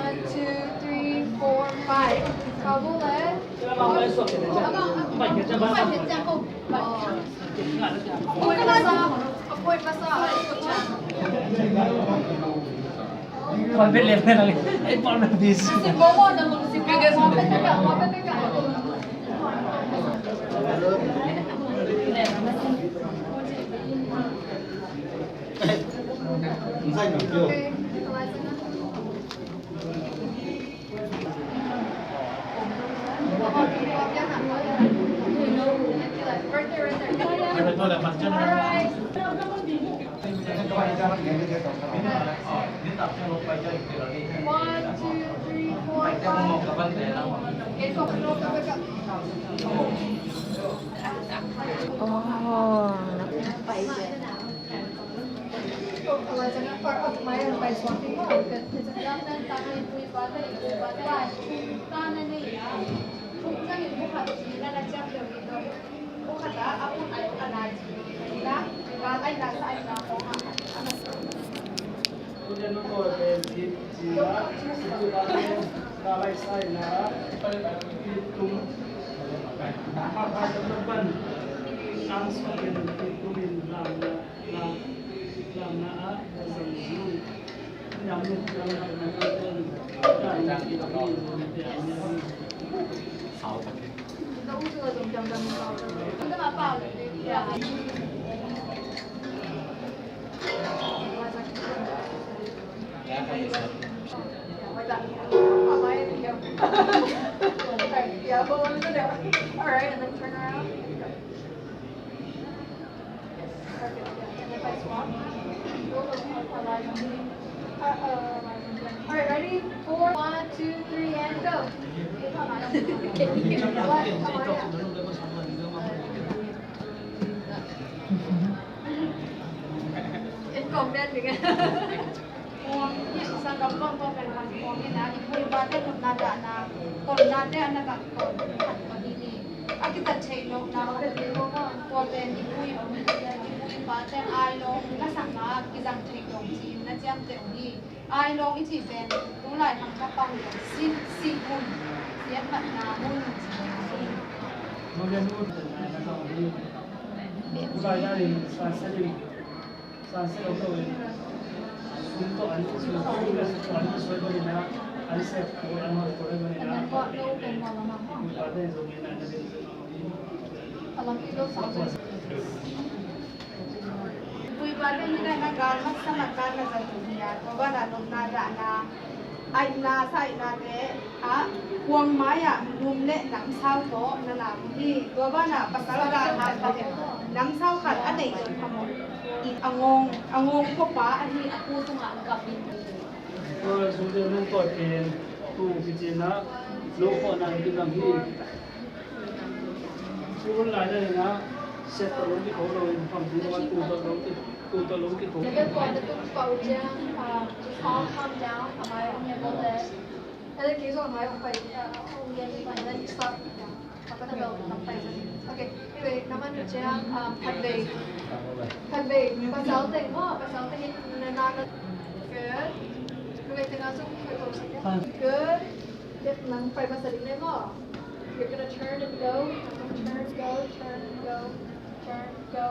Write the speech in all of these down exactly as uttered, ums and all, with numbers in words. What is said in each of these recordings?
One, two, three, four, five. Kabul, eh? One, two, three, four, five. Oh. All right, and then turn around. All right, ready? Four, one, two, three, and go. En kong den ding. Kong hi, sanggam kong kong pen kong kong hi na, i pu i pate nopna dahna, tolnate a na ka tol khat kong hi hi. A kitat theih lohna om ding, tua pen i pu i pu, i pu i pate ai lawng na sakna kizang theih lohna cih na ciamteh uh hi. Ai lawng i cih pen tu laitang ka pang leh sih, sih mun, siatmatna mun ci hi. Pu i pate ni na gal masa masa na zat uh hi a, tua banah nopna dahna, aihna, sahnate ah kuang mai-ah lum le namsau tawh na lam uh hi. Tua banah pasal gal hang khat in namsau khat a neih loh phamawh in a ngawng, a ngawng pawpa ahi a pu tungah gam in. Tua zute nong tawi pen tu kici-in ah lo khawhna in kidam hi. Cu hun lai na in ah siat tawh lo kiko lo in phamding a tu tawh lo ki, tu tawh lo kiko. Level four te tung pah uh ciang, uh, just all calm down. Amai ong ya bote. Ele ki zong amai ong pai, uh, ong ya ni pai, then stop. Okay, anyway, na man uh ciang, um, phatvei, phatvei pasal teng maw, pasal teng in na na na. Good. Good. Nang pai masa ding le maw. You're gonna turn and go, turn, go, turn, go, turn, go,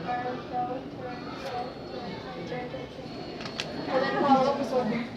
turn, go, turn, go, turn, turn, turn. And then follow up with one.